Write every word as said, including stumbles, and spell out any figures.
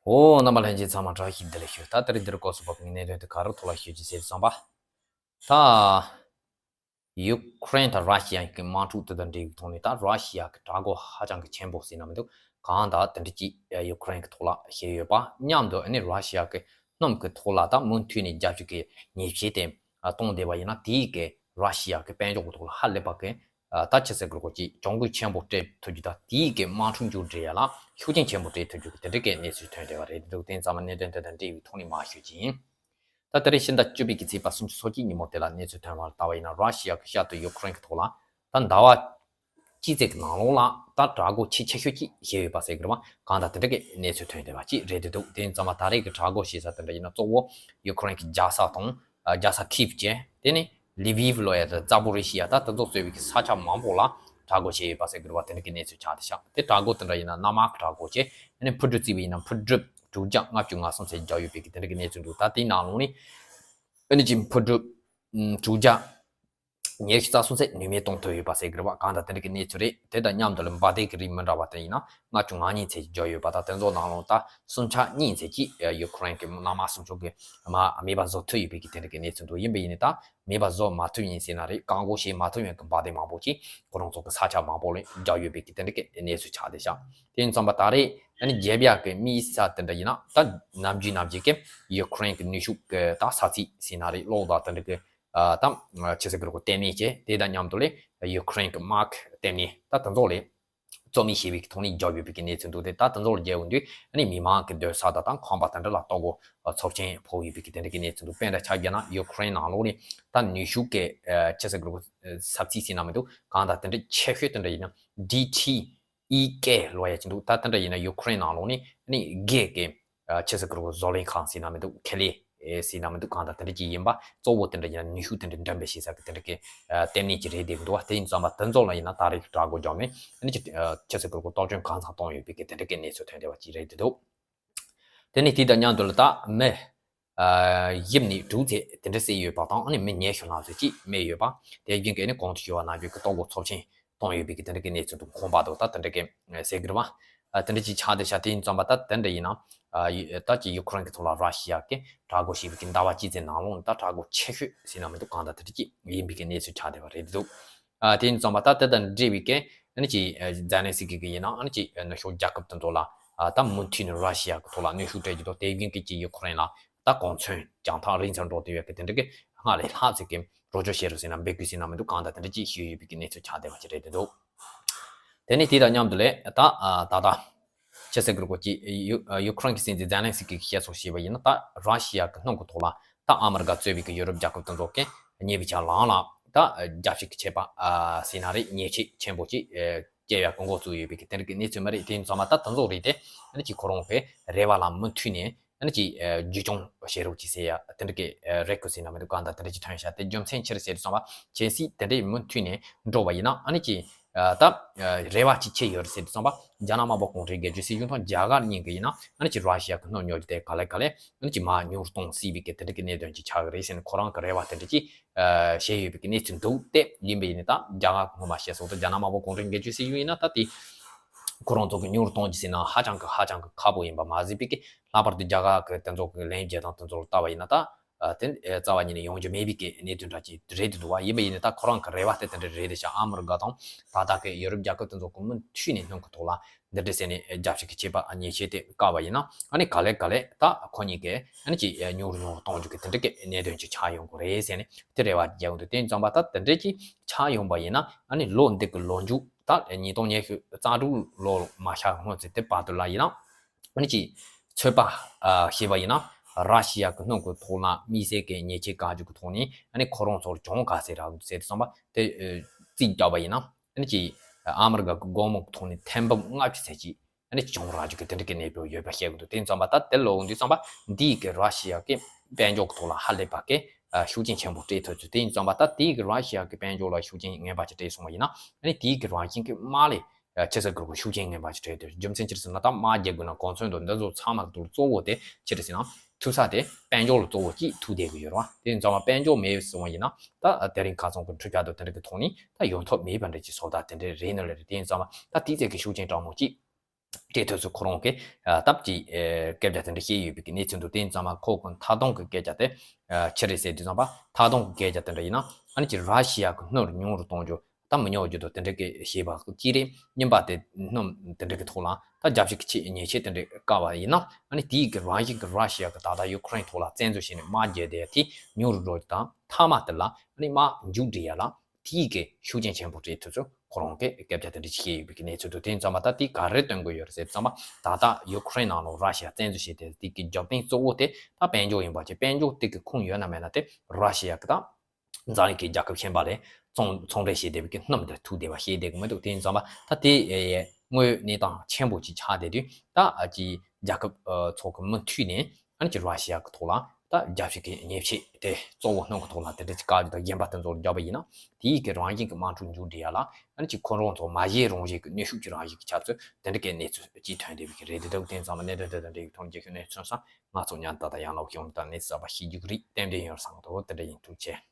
ཨོ། རྣམ་པ་ལྷན་རྒྱས་ཚང་མ་བཀྲ་ཤིས་བདེ་ལེགས་ཞུ། ད་དེ་རིང་འདིར་སྐོར་སུ་བབས་པའི་གནད་དོན་དེ་ག་རེ་ཐོག་ལ་ཤོད་ཀྱི་ཟེར་བསམ་པ། ད་ཡུ་ཀེ་རེན་དང་ར་ཤི་ཡ་གི་དམག་འཁྲུག་དེ་དང་འབྲེལ་བའི་ཐོག་ནས། ད་ར་ཤི་ཡ་གི་དྲག་རྒོལ་ཧ་ཅང་གི་ཆེན་པོ་ཟེར་ན་མི་འདུག་གང་ལྟར་དེ་འདྲ་ཅིག་ཡུ་ཀེ་རེན་གི་ཐོག་ལ་བྱས་ཡོད་པ་མཉམ་དུ། ཨ་ནི་ར་ཤི་ཡ་གི་སྣུམ་གི་ཐོག་ལ་ད་མུ་མཐུད་ནས་རྒྱ་བསྐྱེད་ཀྱི་ཉེས་ཆད་དེ་གཏོང་བསྡད་པ་ཡིན་ན། དེའི་གི་ར་ཤི་ཡ་གི་དཔལ་འབྱོར་གི་ཐོག་ལ་ཧ་ལས་པ་གི་ད་ཆི་ཟེར་དགོས་རེད། གྱོང་གུན་ཆེན་པོ་སྤྲད་ཐུབ་རྒྱུ་དང་། དེའི་གི་དམག་འཁྲུག་མཇུག་སྒྲིལ་ཡ་ལ་ཤུགས་རྐྱེན་ཆེན་པོ་སྤྲད་ཐུབ་རྒྱུ་གི་དེ་འདྲ་གི་གནས་ཚུལ་ཐོན་བསྡད་པ་རེད་འདུག་དེ་ཙམ་པ་གནད་དོན་དེ་དང་འབྲེལ་བའི་ཐོག་ནས་མར་ཞུས་ཀྱི་ཡིན། ད་དེ་རིང་ཕྱི་ཟླ་བཅུ་པའི་གི་ཚེས་པ་སུམ་ཅུ་སོ་གཅིག་ཉིན་མོ་དེ་ལ་གནས་ཚུལ་ཐོན་པར་ལྟ་བ་ཡིན་ན། ར་ཤི་ཡ་གི་ཤར་དུ་ཡུ་ཀེ་རེན་གི་ཐོག་ལ་ད་ཟླ་བ་གཅིག་ཙམ་གི་ནང་ལོགས་ལ་ད་དྲག་རྒོལ་ཆེས་ཆེ་ཤོས་ཅིག་བྱས་ཡོད་པ་ཟེར་གི་རེད་པ། གང་ལྟར་དེ་འདྲ་གི་གནས་ཚུལ་ཐོན་བསྡད་པ་ཅིག་རེད་འདུག་དེ་ཙམ་པ་ད་རེས་ཀྱི་དྲག་རྒོལ་བྱེད་ས་དེ་འདྲ་ཡིན་ན། གཙོ་བོ་ཡུ་ཀེ་རེན་གྱི་རྒྱལ་ས་དང་། ཨ། རྒྱལ་ས་ཁིབ་བྱས། དེ་ནས་ལི་བིབ་ལབ་ཡ་དང་ཛ་པོ་རི་ཤི་ཡ། ད་དེ་ཚོ་གཙོས་པའི་གི་ས་ཆ་མང་པོ་ལ་དྲག་རྒོལ་བྱས་ཡོད་པ་ཟེར་གི་རེད་པ། དེ་འདྲ་གི་གནས་ཚུལ་ཆགས་བསྡད་ཤག་དེ་དྲག་རྒོལ་དེ་འདྲ་ཡིན་ན་གནམ་དམག་གི་དྲག་རྒོལ་བྱས། ཨ་ནི་འཕུར་གྲུ་བརྩིས་པ་ཡིན་ན་འཕུར་གྲུ་དྲུག་བརྒྱ་ལྔ་བཅུ་ང་གསུམ་ཙམ་བརྒྱབ་ཡོད་པའི་གི་དེ་འདྲ་གི་གནས་ཚུལ་འདུག་ད་དེའི་ནང་ལོགས་ནས་ཨ་ནི་ཅིག་འཕུར་གྲུ་དྲུག་བརྒྱ་ཉི་ཤུ་རྩ་གསུམ་ཙམ་ནུས་མེད་གཏོང་ཐུབ་ཡོད་པ་ཟེར་གི་རེད་པ། གང་ལྟར་དེ་འདྲ་གི་གནས་ཚུལ་རེད། དེ་དང་མཉམ་དུ་ལ་འབར་མདེལ་གྱི་རིགས་མི་འདྲ་བ་དེ་ཡིན་ན་ལྔ་བཅུ་ང་གཉིས་ཙམ་ཞིག་བརྒྱབ་ཡོད་པ་དང་། དེ་ཚོ་ནང་ལོགས་ད་སུམ་ཆ་གཉིས་ཙམ་ཅིག་ཡུ་ཀེ་རེན་གྱི་གནམ་དམག་སུམ་ཅུ་གིས་མ་མེད་པ་བཟོ་ཐུབ་ཡོད་པའི་གི་དེ་འདྲ་གི་གནས་ཚུལ་འདུག་ཡིན་པ་ཡིན་ནའི་ད་མེད་པ་བཟོ་མ་ཐུབ་ཡིན་ཟེར་ན་རེད། བཀག་འགོག་བྱེད་མ་ཐུབ་ཡོང་གི་འབར་མདེལ་མང་པོ་ཅིག་ཁོ་རང་ཚོ་གི་ས་ཆ་མང་པོ་ལ་བརྒྱབ་ཡོད་པའི་གི་དེ་འདྲ་གི་གནས་ཚུལ་ཆགས་བསྡད་ཤག་དེ་ཡིན་ཙམ་པ་ད་རེས་ཨ་ནི་རྒྱབ་ཡ་གི་དམིགས་བསལ་དེ་འདྲ་ཡིན་ན། ད་ནམ་རྒྱུན་ནམ་རྒྱུན་གི་ཡུ་ཀེ་རེན་གི་ནུས་ཤུགས་གི་ད་ས་ཚིགས་ཟེར་ན་རེད། གློག་དང་དེ་འདྲ་གི་ཨ། ད་ཆི་ཟེར་དགོས་རེད། གོ་ལྟེབ་གཉིས་བྱས། དེ་དང་མཉམ་དུ་ལས་ཡུ་ཀེ་རེན་གྱི་དམག་ལྟེ་གནས་ད་དེ་ཚོ་ལ་རྩོད་མེད་བྱས་པའི་ཐོག་ནས་བརྒྱབ་ཡོད་པའི་གི་གནས་ཚུལ་འདུག་དེ་ད་དེ་ཚོ་ལ་བརྒྱབ་ཡོང་དུས་ཨ་ནི་མི་མང་གི་སྡོད་ས་དང་ད་ཁང་པ་དེ་འདྲ་ལ་ལྟོ་གོས་ཚབས་ཆེན་ཕོག་ཡོད་པའི་གི་དེ་འདྲ་གི་གནས་ཚུལ་འདུག་དཔེ་འདྲ་ཆ་བཞག་ན་ཡུ་ཀེ་རེན་ནང་ལོགས་ནས་ད་ནུས་ཤུགས་གི་ཆི་ཟེར་དགོས་རེད། ས་ཚིགས་ཟེར་ན་མི་འདུག་གང་ལྟར་དེ་འདྲ་ཆེ་ཤོས་དེ་འདྲ་ཡིན་ན་ཌི་ཊི་ཨི་ཀེ་ལབ་ཡ་ཅིག་འདུག་ད་དེ་འདྲ་ཡིན་ན་ཡུ་ཀེ་རེན་ནང་ལོགས་ནས་ཨ་ནི་སྒེར་གྱི་ཨ། ཆི་ཟེར་དགོས་རེད། བཟོ་ལས་ཁང་ཟེར་ན་མི་འདུག་ཁེ་ལས་ཟེར་ན་མི་འདུག་གང་ལྟར་དེ་འདྲ་ཅིག་ཡིན་པ། གཙོ་བོ་དེ་འདྲ་ཡིན་ན་ནུས་ཤུགས་དེ་འདྲ་འགྲེམས་སྤེལ་བྱེད་ས་གི་དེ་འདྲ་གི་ལྟེ་གནས་ཅིག་རེད་བསྡད་འདུག་དེ་ཡིན་ཙམ་པ་དེ་ཚོ་ལ་ཡིན་ན་ད་རེས་ཀྱི་དྲག་རྒོལ་བརྒྱབ་ནས་ཨ་ནི་ཅིག་ཆི་ཟེར་དགོས་རེད། གཏོར་སྐྱོན་གང་ཚང་གཏོང་ཡོད་པའི་གི་དེ་འདྲ་གི་གནས་ཚུལ་ཐོན་བསྡད་པ་ཅིག་རེད་བསྡད་འདུག་དེ་ནས་དེ་དང་མཉམ་དུ་ལ་ད་མི་ཨ། བཞི་ནས་དྲུག་ཙམ་དེ་འདྲ་བསད་ཡོད་པ་དང་། ཨ་ནི་མི་ཉི་ཤུ་ལྷག་ཙམ་ཅིག་རྨས་ཡོད་པ། དེ་བཞིན་གྱི་ཨ་ནི་གོང་དུ་ཞུས་པ་ནང་བཞིན་གྱི་ལྟོ་གོས་ཚབས་ཆེན་གཏོང་ཡོད་པའི་གི་དེ་འདྲ་གི་གནས་ཚུལ་འདུག་ཁང་པ་དང་ད་དེ་འདྲ་གི་ཟེར་གི་རེད་པ། ཨ། དེ་འདྲ་ཅིག་ཆགས་བསྡད་ཤག་དེ་ཡིན་ཙམ་པ་ད་དེ་འདྲ་ཡིན་ན། ཨ། ད་ཅིག་ཡུ་ཀེ་རེན་གྱི་ཐོག་ལ་ར་ཤི་ཡ་གིས་དྲག་རྒོལ་བྱས་པའི་གི་ཟླ་བ་གཅིག་ཙམ་ནང་ལོགས་ནས་ད་དྲག་རྒོལ་ཆེ་ཤོས་ཟེར་ན་མི་འདུག་གང་ལྟར་དེ་འདྲ་ཅིག་ཡིན་པའི་གི་གནས་ཚུལ་ཆགས་བསྡད་པ་རེད་འདུག་ཨ། དེ་ཡིན་ཙམ་པ་ད་དེ་དང་འབྲེལ་བའི་གི་ཨ་ནི་ཅིག་ཨ། ཛེ་ལན་སི་ཀི་གིས་ཡིན་ན་ཨ་ནི་ཅིག་ཨ། ནུབ་ཕྱོགས་རྒྱལ་ཁབ་དེ་ཚོ་ལ་ཨ། ད་མུ་མཐུད་ནས་ར་ཤི་ཡ་གི་ཐོག་ལ་གནོན་ཤུགས་སྤྲད་ཀྱི་འདུག་དེ་བཞིན་གྱི་ཅིག་ཡུ་ཀེ་རེན་ལ་ད་གོ་མཚོན་རྒྱང་ཐག་རིང་ཙམ་འགྲོ་བསྡད་ཡོད་གི་དེ་འདྲ་གི་སྔར་ལས་ལྷག་ཙམ་གྱི་རོགས་སྐྱོར་བྱེད་རོགས་ཟེར་ན་འབོད་སྐུལ་ཟེར་ན་མི་འདུག་གང་ལྟར་དེ་འདྲ་ཅིག་ཞུས་ཡོད་པའི་གི་གནས་ཚུལ་ཆགས་བསྡད་པ་ཅིག་རེད་འདུག་དེ་ནས་དེ་དང་མཉམ་དུ་ལས་ད་ཨ། ད་ལྟ་ཆི་ཟེར་དགོས་རེད། ཀྱི་ཡུ། ཨ། ཡུ་ཀེ་རེན་གྱི་སྲིད་འཛིན་ཛེ་ལན་སི་ཀི་གིས་བཤད་སྲོལ་བྱས་པ་ཡིན་ན། ད་ར་ཤི་ཡ་གི་སྣུམ་གྱི་ཐོག་ལ་ད་ཨ་མི་རི་ཀ་གཙོས་པའི་གི་ཡུ་རོབ་རྒྱལ་ཁབ་དེ་ཚོ་གིས་ཉེ་བའི་ཆར་ལངས་ལ་ད་རྒྱབ་བཤིག་གི་བྱེད་པ་ཨ། ཟེར་ན་རེད། ཉེས་ཆད་ཆེན་པོ་ཅིག་ཨ། བཅད་ཡ་གི་འགོ་བཙུགས་ཡོད་པའི་གི་དེ་འདྲ་གི་གནས་ཚུལ་མ་རེད། དེ་ཡིན་ཙམ་པ་ད་དེ་ཚོ་རེད་དེ། ཨ་ནི་ཅིག་ཁོ་རང་གི་རེ་བ་ལ་མུ་མཐུད་ནས་ཨ་ནི་ཅིག་ཨ། བརྒྱུད་སྐྱོང་བྱེད་རོགས་ཅིག་ཟེར་ཡ་དེ་འདྲ་གི་ཨ། རེ་སྐུལ་ཟེར་ན་མི་འདུག་གང་ལྟར་དེ་འདྲ་ཅིག་ཐོན་ཤག་དེ་རྒྱུ་མཚན་ཅི་རེད་ཟེར་དུས་ཙམ་པ། གལ་སྲིད་དེ་འདྲའི་མུ་མཐུད་ནས་འགྲོ་བ་ཡིན་ན་ཨ་ནི་ཅིག་ཨ། ད་ཨ། རེ་བ་ཅིག་ཅི་ཡོད་རེད་ཟེར་དུས་ཙམ་པ། རྒྱ་ནག་དམར་པོ་གུང་ཁྲན་སྒེར་གཅོད་སྲིད་གཞུང་དང་རྒྱ་གར་གཉིས་ཀྱིས་ཡིན་ན་ཨ་ནི་ཅིག་ར་ཤི་ཡ་གི་སྣུམ་ཉོ་རྒྱུ་དེ་ག་ལེ་ག་ལེ་ཨ་ནི་ཅིག་མར་ཉུང་རུ་གཏོང་སྲིད་པའི་གི་དེ་འདྲ་གི་གནད་དོན་ཅིག་ཆགས་ཀྱི་རེད་ཟེར་ནས་ཁོ་རང་གི་རེ་བ་དེ་འདྲ་ཅིག་ཨ། བྱས་ཡོད་པའི་གི་གནས་ཚུལ་འདུག་དེ་ཡིན་པ་ཡིན་ནའི་ད་རྒྱ་གར་གི་སྔོན་མ་བཤད་སྲོལ་དང་རྒྱ་ནག་དམར་པོ་གུང་ཁྲན་སྒེར་གཅོད་སྲིད་གཞུང་ཡིན་ན་ད་དེ་ཁོ་རང་ཚོ་གི་ཉུང་རུ་གཏོང་རྒྱུ་ཟེར་ན་ཧ་ཅང་གི་ཧ་ཅང་གི་ཁག་པོ་ཡིན་པ་མ་ཟད་པའི་གི། ལྷག་པར་དུ་རྒྱ་གར་གི་དེ་ཚོ་གི་ལན་རྒྱག་སྟངས་དེ་ཚོ་ལ་ལྟ་བ་ཡིན་ན་ད། ཨ། དེ་རྩ་བ་ཉིད་ནས་ཡོང་རྒྱུ་མེད་པའི་གི་གནད་དོན་འདྲ་ཅིག་རེད་འདུག་པ། ཡིན་པ་ཡིན་ནའི་ད་ཁོ་རང་གི་རེ་བ་དེ་དེ་འདྲ་རེད་ཤག་ཨ་མི་རི་ཀ་དང་ད་ལྟ་གི་ཡུ་རོབ་རྒྱལ་ཁབ་དེ་ཚོ་གི་མུ་མཐུད་ནས་སྣུམ་གི་ཐོག་ལ་འདི་འདྲ་ཟེར་ནས་རྒྱབ་བཤིག་གི་བྱེད་པ་ཉེས་ཆད་དེ་བཀག་པ་ཡིན་ན་ཨ་ནི་ག་ལེ་ག་ལེ་ད་ཁོ་གཉིས་ཀས་ཨ་ནི་ཅིག་ཉུང་རུ་ཉུང་རུ་གཏོང་རྒྱུ་གི་དེ་འདྲ་གི་གནད་དོན་ཅིག་ཆགས་ཡོང་གི་རེད་ཟེར་ནས་དེ་རེ་བ་རྒྱག་གི་འདུག་དེ་ཙམ་པ་ད་དེ་འདྲ་ཅིག་ཆགས་ཡོང་པ་ཡིན་ན་ཨ་ནི་ལོ་འདི་གི་ལོ་མཇུག་ད་ཉིས་སྟོང་ཉི་ཤུ་རྩ་དྲུག་ལོ་མ་ཤར་སྔོན་ཚེ་དེ་བར་དུ་ལ་ཡིན་ན། ཨ་ནི་ཅིག་ཚོད་དཔག་ཨ། བྱས་པ་ཡིན་ན། ར་ཤི་ཡ་གི་སྣུམ་གི་ཐོག་ལ་དམིགས་བསལ་གྱི་ཉེས་ཆད་བཀག་རྒྱུ་གི་ཐོག་ནས་ཨ་ནི་ཁོ་རང་ཚོར་གྱོང་ག་ཚད་རག་འདུག་ཟེར་དུས་ཙམ་པ་དེ་ཨ། རྩིས་རྒྱག་པ་ཡིན་ན། ཨ་ནི་ཅིག་ཨ་མི་རི་ཀ་གི་སྒོར་མོ་གི་ཐོག་ནས་ཐེར་འབུམ་ལྔ་བཅུ་ཙམ་ཅིག་ཨ་ནི་གྱོང་རག་རྒྱུ་གི་དེ་འདྲ་གི་གནས་བབ་ཡོད་པ་བཤད་གི་འདུག་དེ་ཡིན་ཙམ་པ་ད་དེ་ལོ་འདི་ཙམ་པ་འདིའི་གི་ར་ཤི་ཡ་གི་དཔལ་འབྱོར་གི་ཐོག་ལ་ཧ་ལས་པ་གི་ཨ། ཤུགས་རྐྱེན་ཆེན་པོ་སྤྲད་ཐུབ་རྒྱུ། དེ་ཡིན་ཙམ་པ་ད་དེའི་གི་ར་ཤི་ཡ་གི་དཔལ་འབྱོར་ལ་ཤུགས་རྐྱེན་ངན་པ་ཅིག་སྤྲད་སོང་བ་ཡིན་ན། ཨ་ནི་དེའི་གི་རང་བཞིན་གི་དམག་ལ་ཨ། ཆེ་ས་གི་ཤུགས་རྐྱེན་ངན་པ་ཞིག་སྤྲད་དེ། རྒྱུ་མཚན་ཅི་རེད་ཟེར་ན་ད་དམག་རྒྱག་དགོས་ན་གོ་མཚོན་དང་འདི་ཚོ་ཚང་མ་གི་ཐོག་གཙོ་བོ་དེ་ཅི་རེད་ཟེར་ན་ཐུག་ས་དེ་དཔལ་འབྱོར་ལ་གཙོ་བོ་གཅིག་ཐུག་བསྡད་གི་ཡོད་རེད་བ། དེ་ཡིན་ཙང་དཔལ་འབྱོར་མེད་སོང་བ་ཡིན་ན་ད་དེ་རིང་ཁ་སང་གི་འཕྲུལ་ཆས་དང་དེ་འདྲ་གི་ཐོག་ནས་ད་ཡོང་ཐབས་མེད་པ་འདྲ་ཅིག་བཟོ་ལྟ་དེ་འདྲ་རེད་ནི་ལ་རེད། དེ་ཡིན་ཙང་ད་དེའི་ཚད་ཀྱི་ཤུགས་རྐྱེན་དྲག་མོ་གཅིག་ དེ་དུས་སུ་ཁོ་རང་གིས་ཨ་སྟབས་ཀྱིས་ཨེ་སྐད་ཆ་དེ་འདྲ་བཤད་ཡོད་པའི་གི་གནས་ཚུལ་འདུག་དེ་ཡིན་ཙང་མ་ཁོ་གི་མཐའ་སྡོམ་གི་སྐད་ཆ་དེ་ཨ་ཅི་རེད་ཟེར་དུས་ཙམ་པ། མཐའ་སྡོམ་གི་སྐད་ཆ་དེ་འདྲ་ཡིན་ན། ཨ་ནི་ཅིག་ར་ཤི་ཡ་གི་སྣུམ་ཉུང་རུ་གཏོང་རྒྱུ་ད་མི་ཉོ་རྒྱུ་དང་དེ་འདྲ་གི་བཤད་པ་གཅིག་རེད། གཉིས་པ་དེ་སྣུམ་དེ་འདྲ་གི་ཐོག་ལ་ད་རྒྱབ་བཤིག་གི་ཆེད་ཉེས་ཆད་དེ་འདྲ་བཀལ་བ་ཡིན་ན། ཨ་ནི་དེའི་གི་རང་བཞིན་གི་ར་ཤི་ཡ་གི་ད་ལྟ་ཡུ་ཁུ་རེན་ཐོག་ལ་བཙན་འཛུལ་བྱས་ནས་དམག་རྒྱག་བསྡད་ཡ་དེ་ཉུང་རུ་འགྲོ་རྒྱུ་དང་། མཐའ་མ་དེ་ལ་ཨ་ནི་དམག་མཇུག་སྒྲིལ་ཡ་ལ་དེའི་གི་ཤུགས་རྐྱེན་ཆེན་པོ་རེད་དུས་ཚོད། ཁོ་རང་གིས་སྐད་ཆ་དེ་འདྲ་ཅིག་བཤད་ཡོད་པའི་གནས་ཚུལ་འདུག་དེ་ཡིན་ཙང་མ་ད་དེ་ག་རེ་སྟོན་དགོས་ཡོད་རེད་ཟེར་ཙམ་པ། ད་ལྟ་ཡུ་ཁུ་རེན་ནང་ལ་ར་ཤི་ཡ་བཙན་འཛུལ་བྱས་ཏེ་དེ་གི་རྒྱབ་རྟེན་གཙོ་བོ་དེ་ད་དཔལ་འབྱོར་ཡིན་པ་བྱས། དཔལ་འབྱོར་དེ་གི་ཁུངས་ཡོད་ན་མེད་ན་དེ་ར་ཤི་ཡ་གི་ད་འཛམ་གླིང་གི་རྒྱལ་ཁབ་གཞན་པ་ལས་ཚོང་ཚོང་འབྲེལ་བྱས་བསྡད་པའི་གི་སྣུམ་དེ་ཐུག་བསྡད་པ་ཤེས་བསྡད་གི་མི་འདུག་དེ་ཡིན་ཙང་མ་ད་དེ་དངོས་ཡོད་གནས་སྟངས་ཆེན་པོ་ཅིག་ཆགས་བསྡད་དུས། ད་ཨ་ཅིག་རྒྱལ་ཁབ་ཚོ་གི་མུ་མཐུད་ནས་ཨ་ནི་ཅིག་ར་ཤི་ཡ་གི་ཐོག་ལ་ད་རྒྱབ་བཤིག་གི་ཉེས་ཆད་དེ་གཙོ་བོ་སྣུམ་གི་ཐོག་ལ་དེ་འདྲ་ཅིག་བཀལ་རྒྱུ་དང་། གཞན་པ་དེ་ཚོ་ལ་བརྒྱབ་པ་ཡིན་ན་དེའི་གི་རང་བཞིན་གི་དམག་འཁྲུག་མཇུག་སྒྲིལ་ཡ་ལ་ཨ་ནི་ཅིག་ཁོ་རང་ཚོ་མ་བཞེས་རང་བཞེས་གི་གནོན་ཤུགས་ཀྱི་རང་བཞིན་གི་ཆགས་ཚུལ་དེ་འདྲ་གི་གནས་ཚུལ་ཅིག་ཐོན་བསྡད་པའི་གི་རེད། དེ་འདྲ་བོ་དེ་ཡིན་ཙང་མ་གནད་དོན་དེ་དང་འབྲེལ་བའི་ཐོག་ནས་རྒྱལ་ཁབ་གནས་ཚུལ་སོང་ཙང་ང་ཚོ་ཉན་ད་ད་ཡང་ལོག་ཡོང་ད་གནས་ཚུལ་གསར་པ་ཤེས་རྒྱུ་གི་རེད། ཏན་ཏན་ཡོང་བསམ་འདུག་དེ་འདྲ་ཡིན། ཐུགས་རྗེ་ཆེ།